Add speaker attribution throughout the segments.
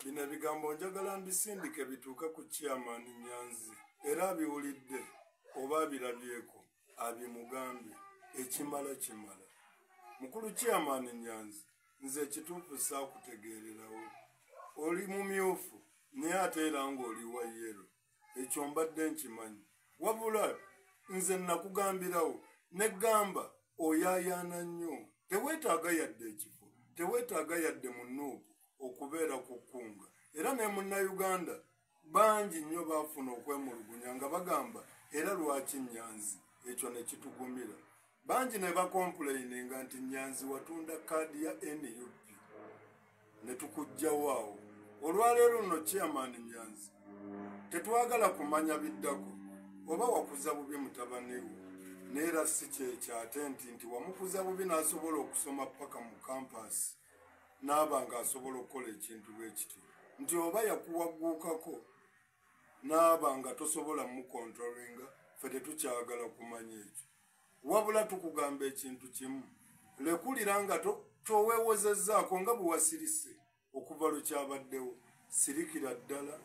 Speaker 1: Bino ebigambo njagala mbisindike bituuke ku Chairman Nyanzi, era abiwulidde oba abirabyeko abimugambye. Ekimala kimala. Mukulu Chairman Nyanzi, nze ekituufu saakutegeererawo. Oli mumyufu naye ate era ng'oli wa yellow, ekyo mbadde nkimanyi. Wabula nze nakugambirawo neggamba oyaayaana nnyo, teweetaaga yadde ekifo, teweetaaga yadde mu NUP okubeera ku kkunga. Era ne Munnayuganda bangi nnyo baafuna okwemulugunya nga bagamba era lwaki Nyanzi, ekyo ne kitugumira. Bangi ne bakomplaininga nti Nyanzi watunda kaadi ya NUP ne tukuggyawo awo. Olwaleero nno Chairman Nyanzi tetwagala kumanya biddako, oba wakuza bubi mutabani wo, neera si kyekyo ate nti wamukuza bubi n'asobola okusoma paka mu kampasi n'aba ng'asobola okukola ekintu bwe kityo, nti oba yakuwagguukako n'aba nga tosobola mukontrolinga, ffe tetukyagala kumanya ekyo. Wabula tukugamba ekintu kimu, lekulira nga toweewozezzaako nga bwe wasirise okuva lwe kyabaddewo. Sirikira ddala,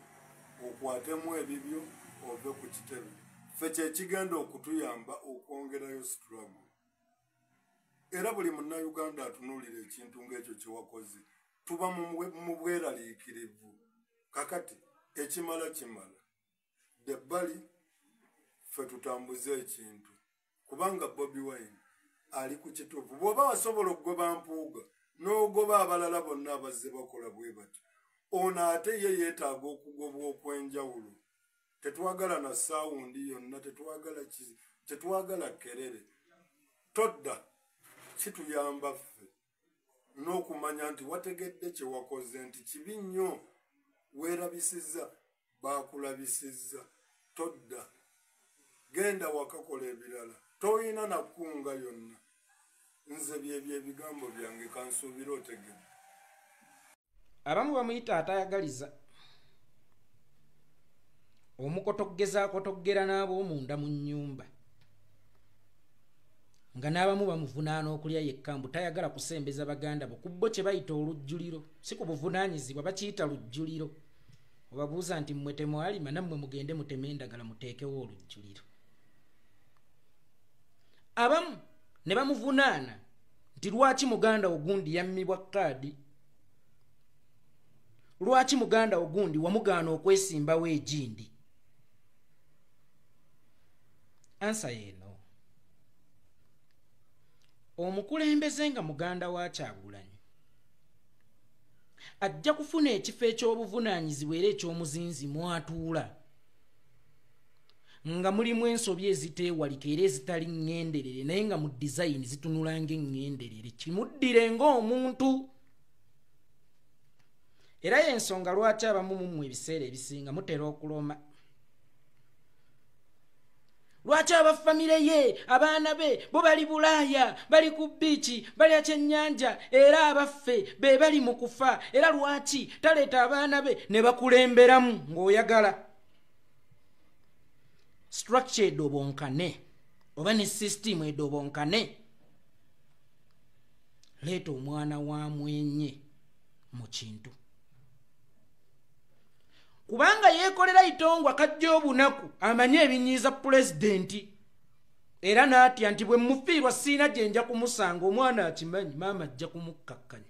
Speaker 1: okwatemu ebibyo ove ku kitebe. Ffe kyekigenda okutuyamba okwongerayo struggle. Era buli Munnayuganda atunuulira ekintu ng'ekyo kye wakoze, tuba mu bweraliikirivu. Kakati ekimala kimala, debbali ffe tutambuze ekintu, kubanga Bobi Wine ali ku kituufu. Bw'oba wasobola okugoba Mpuuga n'ogoba abalala bonna abazze bakola bwe batyo, ono ate ye yeetaaga okugobwa okw'enjawulo. Tetwagala na saawundi yonna, tetwagala kerere. Todda, kituyamba ffe n'okumanya nti wategedde kye wakoze, nti kibi nnyo, weerabisizza, baakulabisizza. Todda, genda wakakola ebirala, toyina na kkunga yonna. Nze byebyo ebigambo byange, kansuubire otegedde.
Speaker 2: Abamu bamuyita atayagaliza, omukotoggeza akotoggera n'ab'omunda mu nnyumba, nga n'abamu bamuvunaana okulya yekka, mbu tayagala kusembeza baganda bo ku bo kye bayita olujjuliro. Si ku buvunaanyizibwa, bakiyita lujjuliro. Obabuuza nti mmwe temwalima, nammwe mugende muteme endagala muteekewo olujjuliro. Abamu ne bamuvunaana nti lwaki muganda ogundi yammibwa kaadi, lwaki muganda ogundi wamugaana okwesimbawo egindi. Ansa yeeno, omukulembeze nga muganda wa Kyagulanyi ajja kufuna ekifo eky'obuvunaanyizibwa era eky'omuzinzi mwatuula, nga mulimu ensobi eziteewalika era ezitali ŋŋenderere, naye nga mu dizayini zitunula ng'eŋŋenderere. Kimuddire ng'omuntu. Era y'ensonga lwaki abamu mummwe ebiseera ebisinga mutera okuloma. Lwaki abafamire ye, abaana be bo bali Bulaaya, bali ku biiki, balya kyennyanja, era abaffe be bali mu kufa? Era lwaki taleeta abaana be ne bakulemberamu? Ng'oyagala structure edobonkane oba ne system edobonkane, leeta omwana wa mwenye mu kintu, kubanga yeekolera itongwa kajja obunaku amanye ebinyiiza pulezidenti, era n'atya nti bwe mufiirwa siina gye nja kumusanga. Omwana akimanyi maama ajja kumukkakkanya.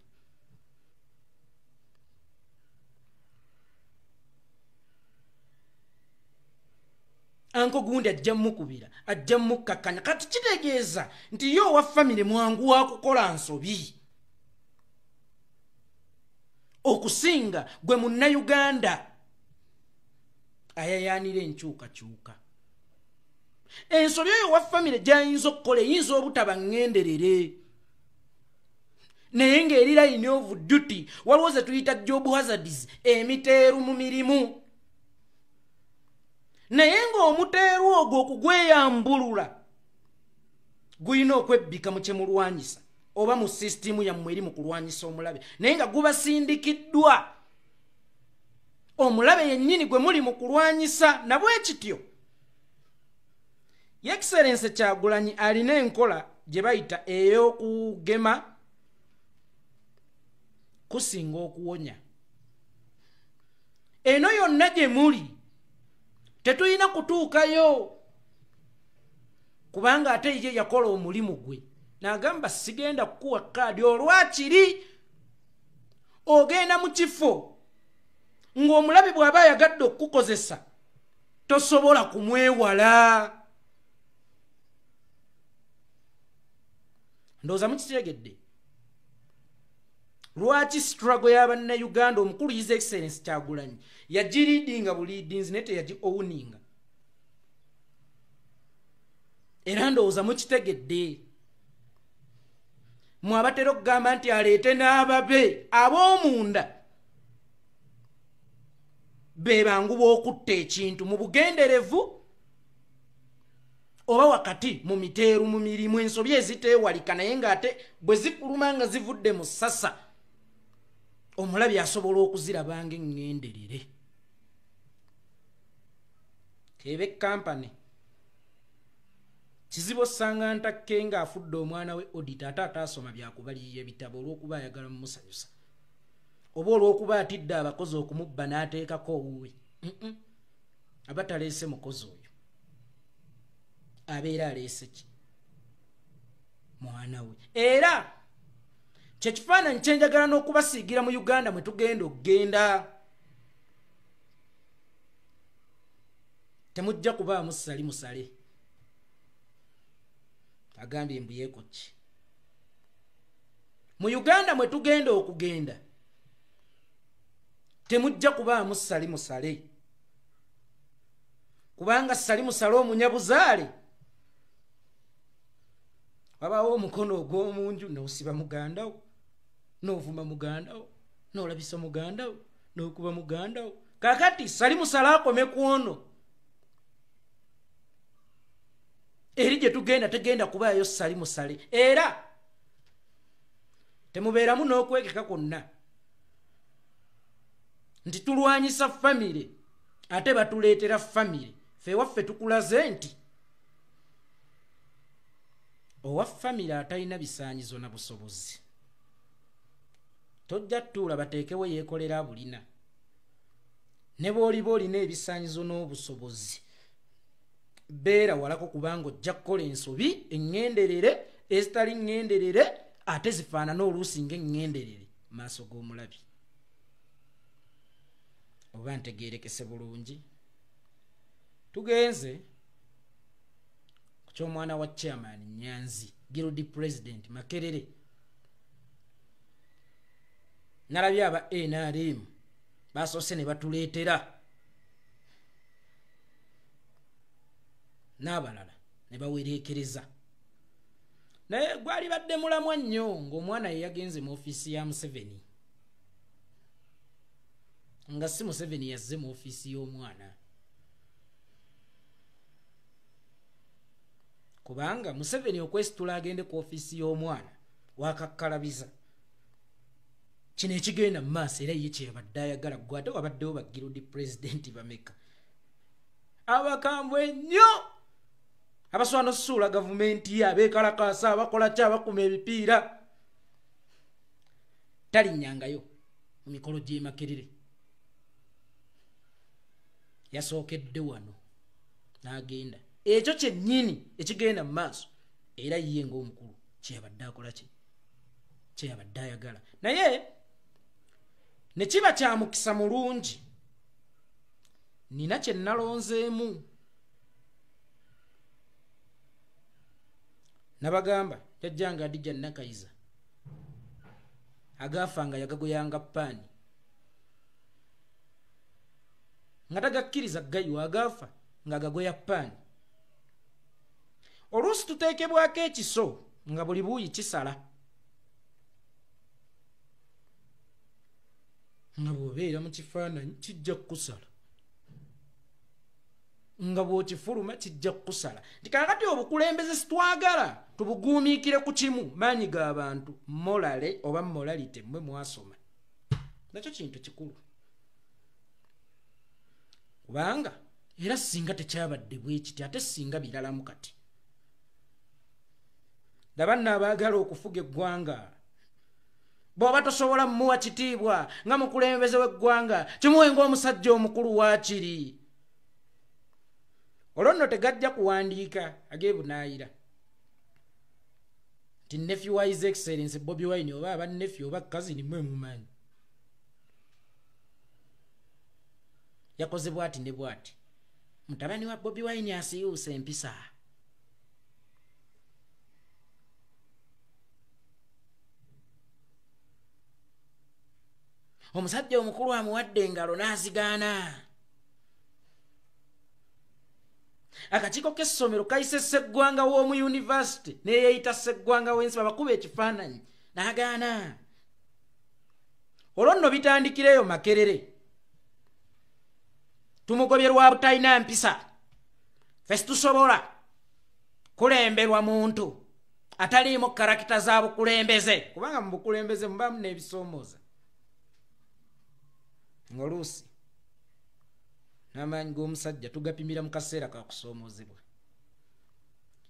Speaker 2: Anko gundi ajja mukubira, ajja mukkakkanya. Kati kitegeeza nti ye owa famire mwangu wa kukola nsobi okusinga gwe Munnayuganda ayayaanira enkyukakyuka. Ensobi oyo wa famire gy'ayinza okukola eyinza obutaba ŋŋenderere, naye ng'eri line of duty. Waliwo ze tuyita job hazards, emiteeru mu mirimu, naye ng'omuteeru ogwo okugweyambulula gulina okwebbika mu kyemulwanyisa oba mu sisitimu yammwe eri mu kulwanyisa omulabe, naye nga gubasindikiddwa omulabe yennyini gwe muli mu kulwanyisa. Nabwe kityo Excellency Kyagulanyi alina enkola gye bayita ey'okugema kusinga okuwonya. Eno yonna gye muli tetulina kutuukayo, kubanga ate ye yakola omulimu gwe n'agamba sigenda kukuwa kaadi. Olwakiri ogenda mu kifo ng'omulabi bw'aba ayagadde okukukozesa tosobola kumwewala. Ndowooza mukitegedde lwaki struggle y'abannayuganda omukulu His Excellence Kyagulanyi yagileadinga buleadinzi naye teyagi owninga. Era ndowooza mukitegedde mwe abatera okugamba nti aleete n'ababe ab'omunda be bangu b'okutta ekintu mu bugenderevu oba wakati mu miteeru mu mirimu ensobi eziteewalika, naye ng'ate bwe zifuluma nga zivudde mu ssasa omulabi asobola okuzirabanga eŋŋenderere. Kebe kampani kizibu osanga ntakke ng'afudde omwana we auditor ate ataasoma byakubalirira ebitabo olw'okuba ayagala mumusanyusa oba olw'okuba atidde abakozi okumubba n'ateekako owuwe. Aba taleese mukozi oyo, abeera aleese ki? Mwana we. Era kyekifaananyi kyenjagala n'okubasiigira mu Uganda mwe tugenda okugenda. Temujja kubaamu ssali musale agambye mbuyeeko ki. Mu Uganda mwe tugenda okugenda temujja kubaamu ssali musale, kubanga ssali musale omunyabuzaale wabaawo omukono ogw'omunju n'osiba mugandawo, n'ovuma mugandawo, n'olabisa mugandawo, n'okuba mugandawo. Kaakati ssali musale akome ku ono. Eri gye tugenda tegenda kubaayo ssali musale. Era temubeeramu n'okwekeka kwonna nti tulwanyisa famire ate batuleetera famire. Ffe ewaffe tukulaze nti owa famire atalina bisaanyizo na busobozi tojja ttuula bateekewo yeekolera abulina. Ne bw'oliba olina ebisaanyizo n'obusobozi beera walako, kubanga ojja kukola ensobi eŋŋenderere ezitali ŋŋenderere ate zifaanana oluusi ng'eŋŋenderere maaso g'omulabi. Oba ntegeerekese bulungi? Tugenze ku ky'omwana wa chairman Nyanzi, guild president Makerere. Nalabye aba NRM basoose ne batuleetera n'abalala ne bawereekereza, naye gwali badde mulamwa nnyo ng'omwana ye yagenze mu ofiisi ya Museveni, nga si Museveni yazze mu ofiisi y'omwana, kubanga Museveni okwesitula agende ku ofiisi y'omwana wakakkalabiza kino ekigenda mu maaso. Era ye kyeyabadde ayagala. Gwe ate wabaddewo ba guild president bameka abakambwe ennyo abasobola n'osuula gavumenti, abeekalakaasa, abakola ki, abakuma ebipiira. Talinnyangayo mu mikolo gy'e Makerere, yasookedde wano n'agenda. Ekyo kyennyini ekigenda mu maaso era ye ng'omukulu kyeyabadde akola ki, kyeyabadde ayagala. Naye ne kiba kya mukisa mulungi, nina kye nalonzeemu. Nabagamba jjajjange Adija Nakayiza agaafanga yagagoyanga paani nga tagakkiriza gayiwa, agaafa ng'agagoya paani. Oluusi tuteekebwako ekiso nga buli buuyi kisala, nga bw'obeera mu kifaananyi kijja kukusala, nga bw'okifuluma kijja kukusala. Nti kaakati obukulembeze sitwagala tubuguumiikire ku kimu, maanyi g'abantu, morale oba morality mmwe mwasoma, nakyo kintu kikulu. Kubanga era singa tekyabadde bwe kiti, ate singa biralamu kati. Laba nno abaagala okufuga eggwanga Bw'oba tosobola mmuwa kitiibwa nga mukulembeze w'eggwanga, kimuwe ng'omusajja omukulu waakiri. Olwo nno tegajja kuwandiika ag'ebunaayira nti nephew wa His Excellency Bobi Wine oba aba nephew oba cousin mwe mumanyi yakoze bw'ati ne bw'ati. Mutabani wa Bobi Wine asiiwuuse empisa. Omusajja omukulu amuwadde engalo n'azigaana. Akakiiko k'essomero kayise sseggwanga w'omu yunivasite neyeeyita sseggwanga w'ensi babakuba ekifaananyi n'agaana. Olwo nno bitandikireeyo Makerere. Tumugobye lwa butalina mpisa. Ffe situsobola kulemberwa muntu ataliimu karakita za bukulembeze, kubanga mu bukulembeze mubaamu n'ebisoomooza. Ng'oluusi n'amaanyi g'omusajja tugapimira mu kaseera ka kusoomoozebwa.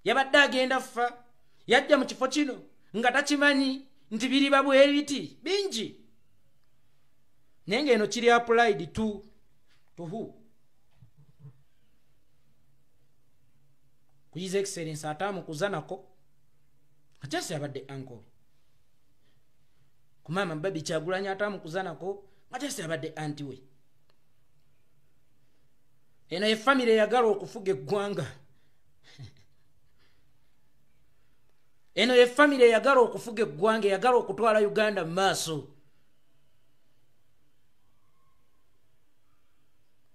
Speaker 2: Yabadde agenda ffa, yajja mu kifo kino nga takimanyi nti biriba bwe biti bingi. Naye ng'eno kiri applied to who? Ku His Excellency ataamukuza nako nga yabadde uncle. Ku maama Barbie Kyagulanyi ataamukuza nako nga yabadde anti we. Eno ye famire eyagala okufuga eggwanga. Eno ye famire eyagala okufuga eggwanga, eyagala okutwala Uganda mu maaso.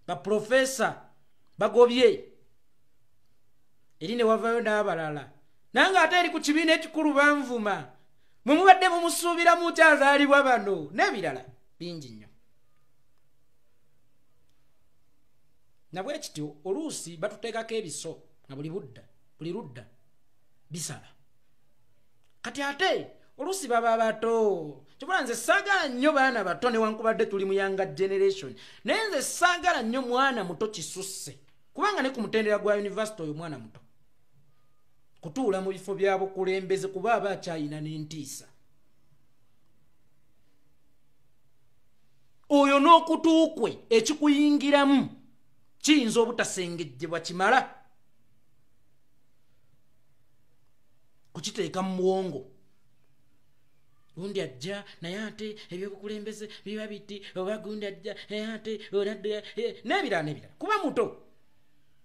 Speaker 2: Baprofesa bagobye eri ne wavayo n'abalala, nange ate eri ku kibiina ekikulu banvuma. Mwe mubadde mumusuubira mukyazaalibwa bano n'ebirala bingi nnyo. Nabwe kityo oluusi batuteekako ebiso nga buli ludda bisala. Kati ate oluusi baba bato. Kyobola nze saagala nnyo baana bato newankubadde tuli mu younger generation, naye nze saagala nnyo mwana muto kisusse, kubanga ne ku mutendera gwa university oyo mwana muto kutuula mu bifo bya bukulembeze kuba aba akyayina n'entiisa. Oyo n'okutu kwe ekikuyingiramu kiyinza obutasengejjebwa kimala kukiteeka mu bwongo. Gundi ajja naye ate ebyobukulembeze biba biti, oba gundi ajja naye ate n'ebirala n'ebirala. Kuba muto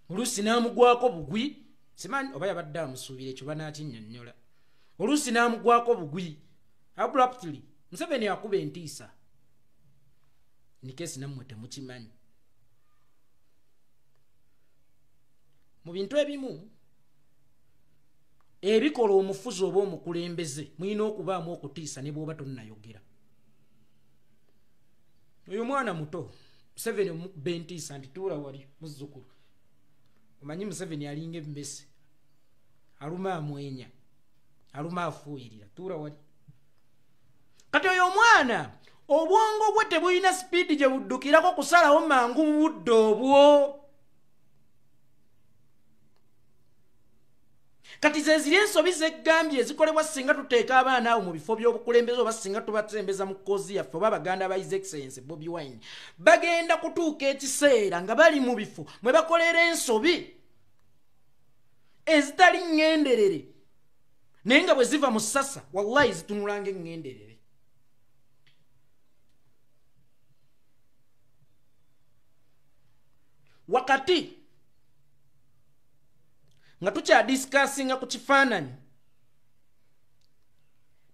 Speaker 2: oluusi n'amugwako bugwi, simanyi oba yabadde amusuubira ekyo banaakinnyonnyola. Oluusi n'amugwako bugwi abruptly. Museveni akuba entiisa nikesi nammwe temukimanyi. Mu bintu ebimu ebikola omufuzi oba omukulembeze mulina okubaamu okutiisa ne bw'oba tonnayogera. Oyo mwana muto Museveni omukuba entiisa nti tuula wali muzzukulu. Omanyi Museveni alinga emmese, aluma amwenya, aluma afuuyirira, tuula wali. Kati oyo omwana obwongo bwe tebulina sipiidi gye buddukirako kusalawo mangu mu budde obwo. Kati ze ziri ensobi zeggambye ezikolebwa singa tuteeka abaana abo mu bifo by'obukulembeze oba singa tubatembeza mu kkozi yaffe oba baganda ba His Excellency Bobi Wine. Bagenda kutuuka ekiseera nga bali mu bifo mwe bakolera ensobi ezitali ŋŋenderere, naye nga bwe ziva mu ssasa wallahi zitunula ng'eŋŋenderere. Wakati nga tukyadiscussinga ku kifaananyi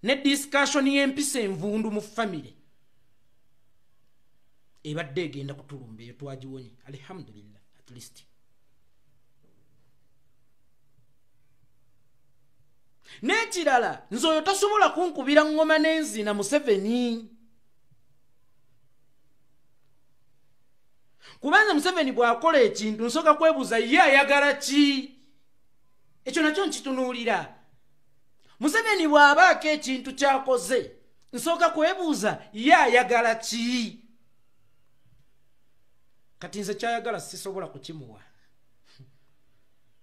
Speaker 2: ne discussion y'empisa envundu mu famire ebadde egenda kutulumba, eyo twagiwonye alhamdulillah at least. N'ekirala nze oyo tasobola kunkubira ngoma n'enzina Museveni, kubanga Museveni bw'akola ekintu nsooka kwebuuza ye ayagala ki. Ekyo nakyo nkitunuulira. Museveni bw'abaako ekintu ky'akoze nsooka kwebuuza ye ayagala ki. Kati nze kyayagala sisobola kukimuwa.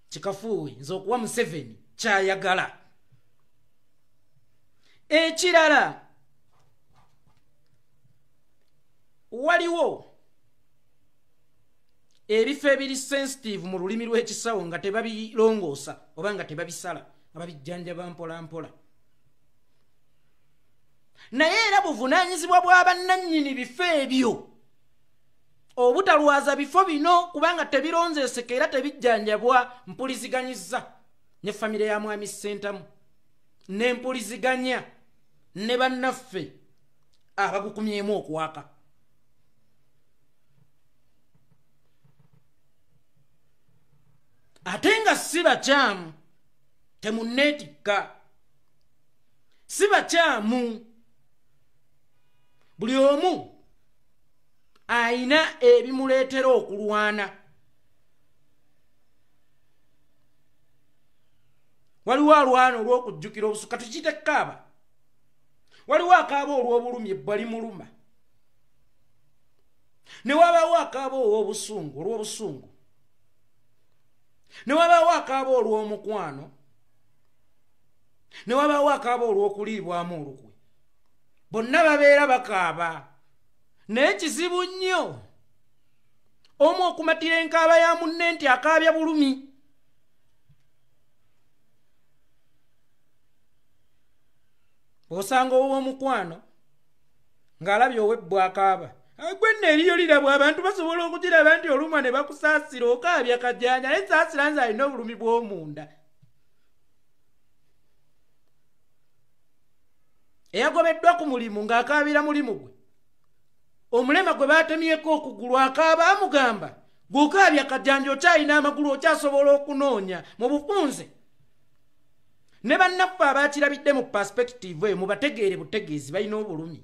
Speaker 2: Kikafuuwe nze okuwa Museveni kyayagala. Ekirala Waliwo ebifo ebiri sensitive mu lulimi lw'ekisawo nga tebabilongoosa oba nga tebabisala, nga babijjanjaba mpola mpola. Naye era buvunaanyizibwa bwa bannannyini bifo ebyo obutalwaza bifo bino, kubanga tebironzeeseka era tebijjanjabwa. Mpuliziganyizza ne famire ya Mwami Ssentamu, ne mpuliziganya ne bannaffe abagukumyemu okwaka. Ate nga si bakyamu, temunneetikka, si bakyamu. Buli omu ayina ebimuleetera okulwana. Waliwo alwana olw'okujjukira obusuka, tukiyite kaaba. Waliwo akaaba olw'obulumi, ebbwa limuluma. Ne wabaawo akaaba olw'obusungu, olw'obusungu. Ne wabaawo akaaba olw'omukwano. Ne wabaawo akaaba olw'okuliibwamu olukwe. Bonna babeera bakaaba. Naye kizibu nnyo omu okumatira enkaaba ya munne nti akaabya bulumi. Osanga ow'omukwano ng'alabye ow'ebbwa akaaba, gwe nno eriyo lirabwa, abantu basobola okugiraba nti olumwa ne bakusaasira, okaabya kajjanja, naye saasira nze alina obulumi bw'omunda. Eyagobeddwa ku mulimu ng'akaabira mulimu gwe, omulema gwe baatemyeko okugulu akaaba amugamba, gw'okaabya kajjanja okyalina amagulu okyasobola okunoonya mu bufunze. Ne bannaffe abakirabidde mu perspective eyo mubategeere butegeezi, balina obulumi.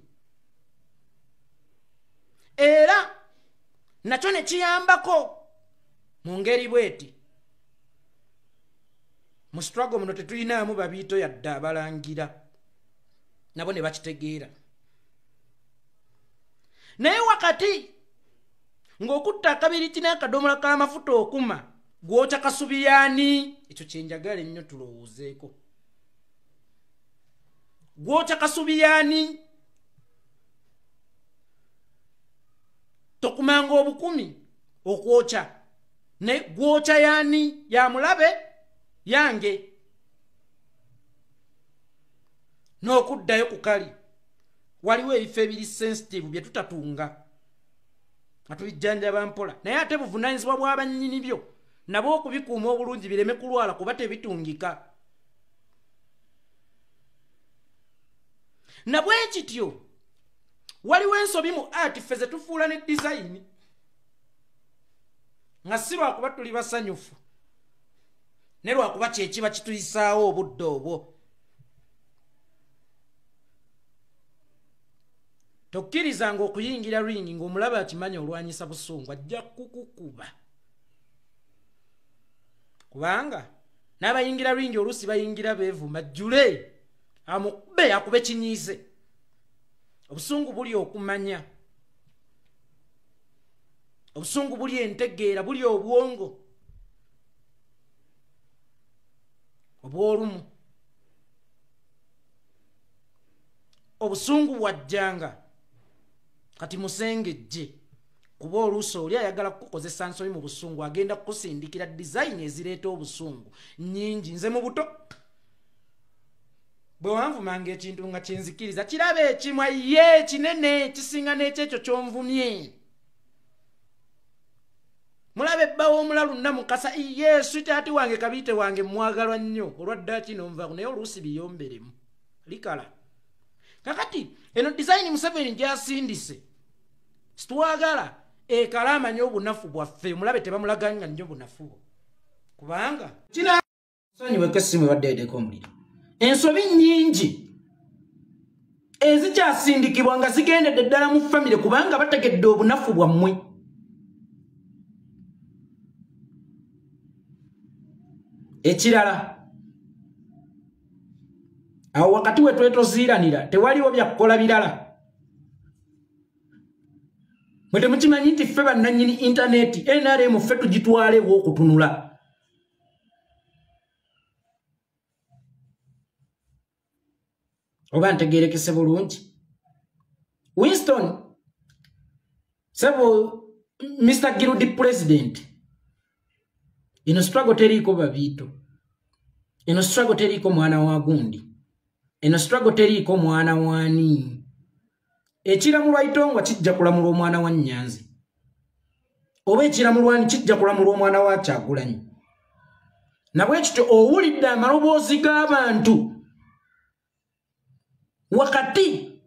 Speaker 2: Era nakyo ne kiyambako mu ngeri bw'eti. Mu struggle muno tetulinaamu babiito yadde abalangira, nabo ne bakitegeera. Naye wakati ng'okutta akabiriti n'akadomola k'amafuta okuma, gwokya kasubi yaani? Ekyo kye njagala ennyo tulowoozeeko. Gwokya kasubi yaani? Tokumanga obukumi okwokya, naye gwokya yaani? Ya mulabe yange. N'okuddayo ku kali, waliwo ebifo ebiri sensitive bye tutatunga nga tubijjanjaba mpola, naye ate buvunaanyizibwa bwa bannyini byo nabo okubikuuma obulungi bireme kulwala, kuba tebitungika. Na bwe kityo waliwo ensobi mu art ffe ze tufuula ne design, nga si lwakuba tuli basanyufu, ne lwakuba kye kiba kituyisaawo obudde obwo. Tokkirizanga okuyingira ringi ng'omulaba akimanya olwanyisa busungu, ajja kukukuba. Kubanga n'abayingira ringi oluusi bayingira beevuma, jjule amukube akube kinyiize. Obusungu buli okumanya, obusungu buli entegeera, buli obwongo obw'olumu. Obusungu bwajjanga kati musengejje, kuba oluusi oli ayagala kukukozesa nsobi mu busungu, agenda kukusindikira design ezireeta obusungu nnyingi. Nze mu buto bwe wanvumanga ekintu nga kyenzikiriza, kiraba ekimwa ye kinene kisinga n'ekyekyo ky'onvumye. Mulabe ebbawo omulalu Namukasa, ye sweetheart wange kabiite wange mwagalwa nnyo, olwaddaaki n'onvaako, naye oluusi biyomberemu likala. Kakati eno design Museveni gy'asindise sitwagala ekala amanye obunafu bwaffe, omulabe tebamulaganga nnyo bunafu bwo, kubanga sonyiweko essimu ebadde edeko omuliro. Ensobi nnyingi ezikyasindikibwa nga zigendedde ddala mu famire, kubanga bategedde obunafu bwammwe. Ekirala, awo wakati we twetoziiranira tewaliwo byakukola birala. Mwe temukimanyi nti ffe bannannyini intaneti, NRM ffe tugitwalewo okutunula. Oba ntegeerekese bulungi. Winston Sebo Mr. Guild President, ino struggle teriiko Babiito, ino struggle teriiko mwana wa gundi, ino struggle teriiko mwana wani. Ekiramulwa Itongwa kijja kulamulwa omwana wa Nyanzi, oba ekiramulwani kijja kulamulwa omwana wa Kyagulanyi. Nabwe kityo owulidde amaloboozi g'abantu wakati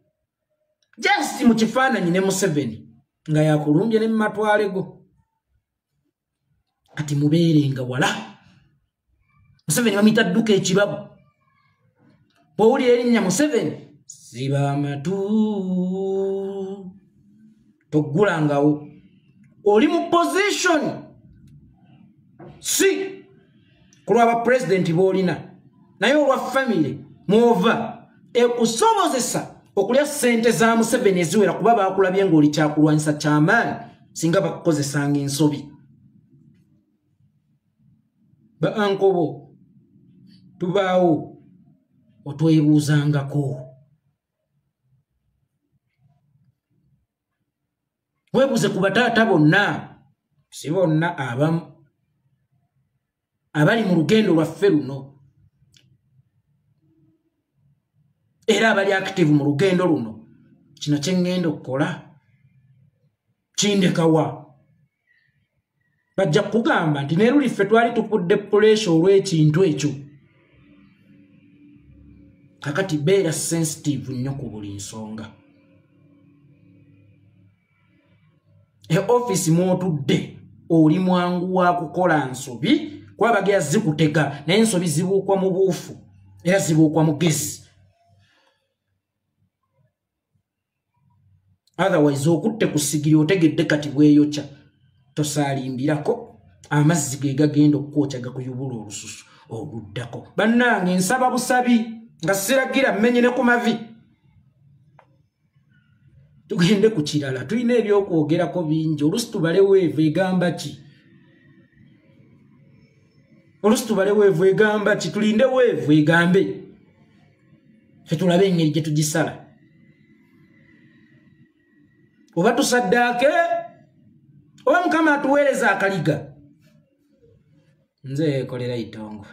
Speaker 2: just mu kifaananyi ne Museveni nga yakulumbye ne mumatwale go. Kati mubeerenga wala. Museveni bamuyita dduka ekibabu. Bw'owulira erinnya Museveni, ziba amatu, toggulangawo. Oli mu position si ku lwa bapulezidenti b'olina, naye olwa famire mw'ova ekusobozesa okulya ssente za Museveni eziwera, kuba baakulabye ng'oli kyakulwanyisa kyamaanyi singa bakukozesanga ensobi. Ba ankobo tubaawo otwebuuzangako. Weebuuze ku bataata bonna, si bonna, abamu abali mu lugendo lwaffe luno era abali active mu lugendo luno. Kino kye ŋŋenda okukola kindekawa. Bajja kugamba nti ne luli ffe twali tukudde puleesha olw'ekintu ekyo. Kakati beera sensitive nnyo ku buli nsonga. E office mw'otudde oli mwangu wa kukola nsobi, kuba bagera zikutega, naye ensobi zibuukwa mu buufu era zibuukwa mugezi. Otherwise okutte ku sigiri otegedde kati bweyokya, tosaalimbirako, amazzi ge gagenda okukwokya gakuyubula olususu oluddako. Bannange nsaba busabi nga siragira mmenye ne ku mavi. Tugende ku kirala, tulina ebyokwogerako bingi. Olusi tubale weevu egamba ki? Olusi tubale weevu egamba ki? Tulinde weevu egambe, ffe tulabe engeri gye tugisala. Oba tusaddaake, oba Mukama atuweereza akaliga. Nze kolera Itongwa.